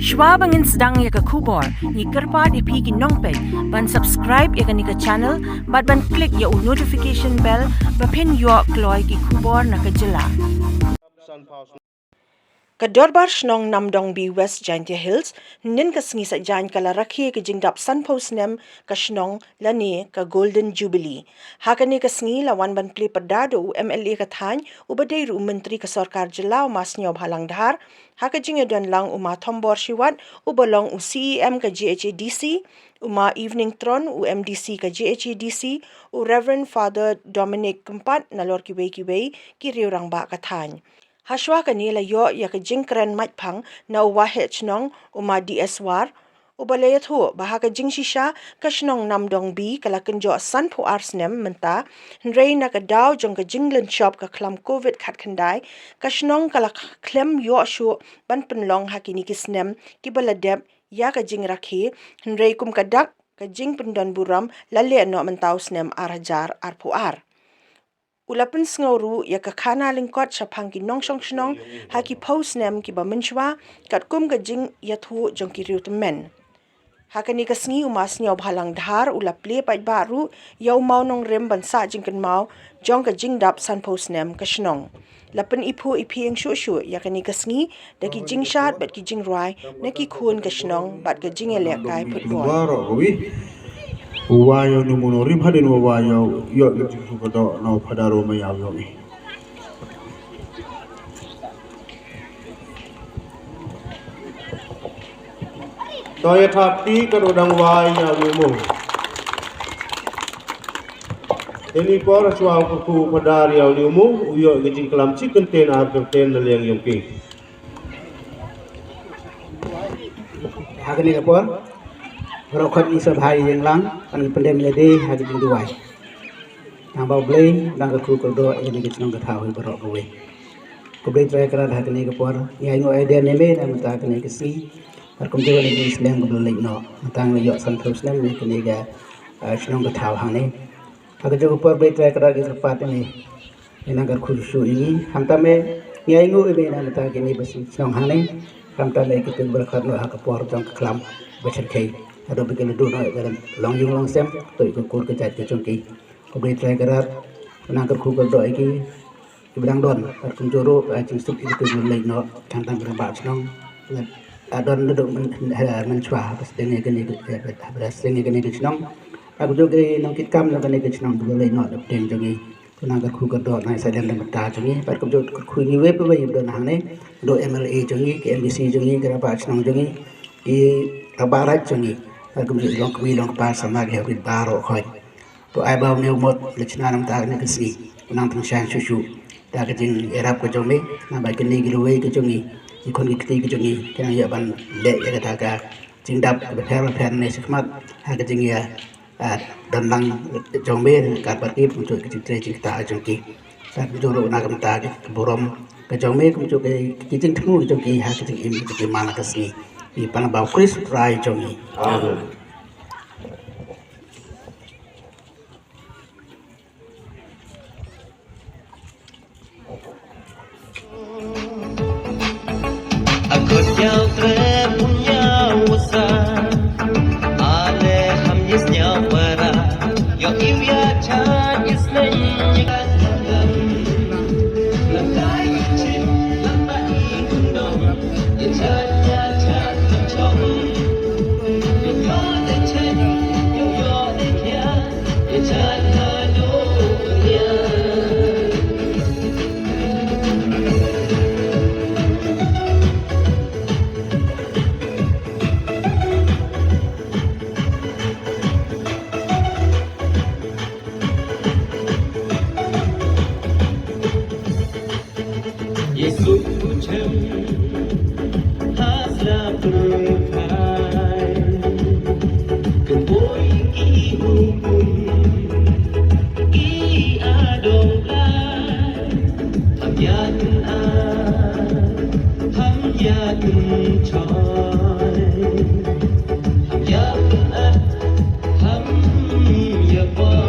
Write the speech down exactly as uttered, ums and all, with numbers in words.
Shwa ba ngin sdang ïa ka khubor, ngi kyrpad ïa phi ki nongpeit ban subscribe ïa kane ka channel bad ban click ïa u notification bell ba phin ïoh kloi ki khubor na ka jylla. Ka Dorbar Shnong Namdong B West Jaintia Hills, hynnin ka sngi Saitjaiñ ka la rakhe ka jingdap sanphew snem ka shnong lane ka Golden Jubilee. Ha kane ka sngi la wan ban plie pyrda da u M L A ka thaiñ, uba dei ruh u Myntri ka Sorkar Jylla u Ma Sniawbhalang Dhar, ha ka jingïadon lang u Ma Thombor Shiwat, uba long u C E M ka J H A D C, u Ma Evening Tron, u M D C ka J H A D C, u Reverend Father Dominic Kympat, nalor kiwei kiwei ki riew rangbah ka thaiñ. Hashwa kane la ïoh ïa ka jingkren maitphang na u Waheh Chnong u Ma D S War, uba la ïathuh ba ha ka jingshisha ka shnong Namdong B ka la kynjoh sanphew ar snem mynta, hynrei na ka daw jong ka jinglynshop ka khlam Covid khatkhyndai, ka shnong ka la khlem ïoh shuh ban pynlong ha kine ki snem kiba la dep ïa ka jingrakhe, hynrei kum ka dak ka jingpyndonburom la leh noh mynta u snem ar hajar arphew ar. U la pynsngew ruh ïa ka khana lyngkot shaphang ki nongshong shnong ha ki phew snem kiba mynshwa, katkum ka jingïathuh jong ki riew tymmen. Ha kane ka sngi u Ma Sniawbhalang Dhar u la plie paidbah ruh ïa u mawnongrim ban sah jingkynmaw jong ka jingdap sanphew snem ka shnong. La pyniphuh iphieng shuh shuh ïa kane ka sngi da ki jingshad bad ki jingrwai na ki khun ka shnong bad ka jingïalehkai phutbol. Baroh kawei. U wa ïa u nongrim hadien wa wa ïa u ïoh ka jingkyrkhu kyrdoh na u Phadar u Maya u ïoh i. To ïa thapi ka u dang wa ïa u mung. Ini por shuwa u kyrkhu Phadar ïa u mung u ïoh ka jingklam chi kynten ar kynten na liang ïong ki. Ha kane ka por, baroh khot ngi sa bha ïing lang, kan pyndem lade ha ka jingduwai. Nang ba U Blei, nang ka kyrkhu kyrdoh ïa kane ka chnong ka thaw hi baroh kawei. Ko Blei Trai Kynrad ha kane ka por, ngi ai nguh ai dieng ïa me na mynta kane ka sngi. Bad kumjuh ïa kane ka snem kaba la leit noh, mynta ngi la ïoh sanphew snem ïa kane ka, ah, chnong ka thaw hangne. Ha kajuh ka por Blei Trai Kynrad ngi kyrpad ïa me. Ïa nang kyrkhu shuh ïa ngi, khamtam eh, ngi ai nguh ïa me na mynta kine ba shnong hangne, khamtam eh kito kiba la khot noh ha ka por jong ka khlam ba shyrkhei. Haduh ba ki la duh noh ïa ka long ïing long sem, to ïa ka kur ka jait ka jong ki. Ko Blei Trai Kynrad, nang kyrkhu kyrdoh ïa ki, kiba dang don, bad kumjuh ruh, ah, jingsuk ïa kito kiba la leit noh, khamtam ki rangbah shnong, ah, don naduh myn, eh, mynshuwa, haba sdang ïa kane, eh, haba sdang ïa kane ka shnong. Bad kumjuh ki nongkitkam jong kane ka shnong kiba la leit noh, na pdeng jong ngi. Nang kyrkhu kyrdoh na i Saitjaiñ na bynta jong ngi, bad kumjuh kyrkhu ngi wei pa wei ba don hangne, naduh M L A jong ngi, ki M D C jong ngi, ki rangbah shnong jong ngi, ki rangbah raij jong ngi, bad kumjuh i longkmie longkpa samla ki hapdeng baroh khoit. To ai ba une u mot la shna na bynta kane ka sngi, u nang tyngshaiñ shuh shuh, da ka jingïarap ka jong me, naba kine ki lawei ka jong ngi, ki khun ki kti ka jong ngi, ki nang ïoh ban leh ïa kata ka jingdap kaba pher bapher ne shakhmat, ha ka jingïa ah, don lang jong me, ka bad ki, kumjuh ki jingtrei jingktah jong ki. Bad kumjuh ruh na ka bynta ki burom ka jong me, kumjuh ki, ki jingthmu jong ki, ha ki jingim ki jingman ka sngi. Ngi pan ba U Khrist Trai jong ngi. Amen. A khot ïa u Trai pun ïa u sa, ale ham ïa sñiaw para, ïoh ïa u ïa chat ïa sneng ïa ka tang. Lang kai ïa chin, lang ba i kundong, ïa chat ïa chat ïa chong. Ïoh ïoh de chet, ïoh ïoh de kia. Yesu chem ha sla pyrthai. Kynboi ki hukum ki adong lai. Ham ïa kynat, ham ïa kynchoi. Ham ïa kynat, ham ïa poi.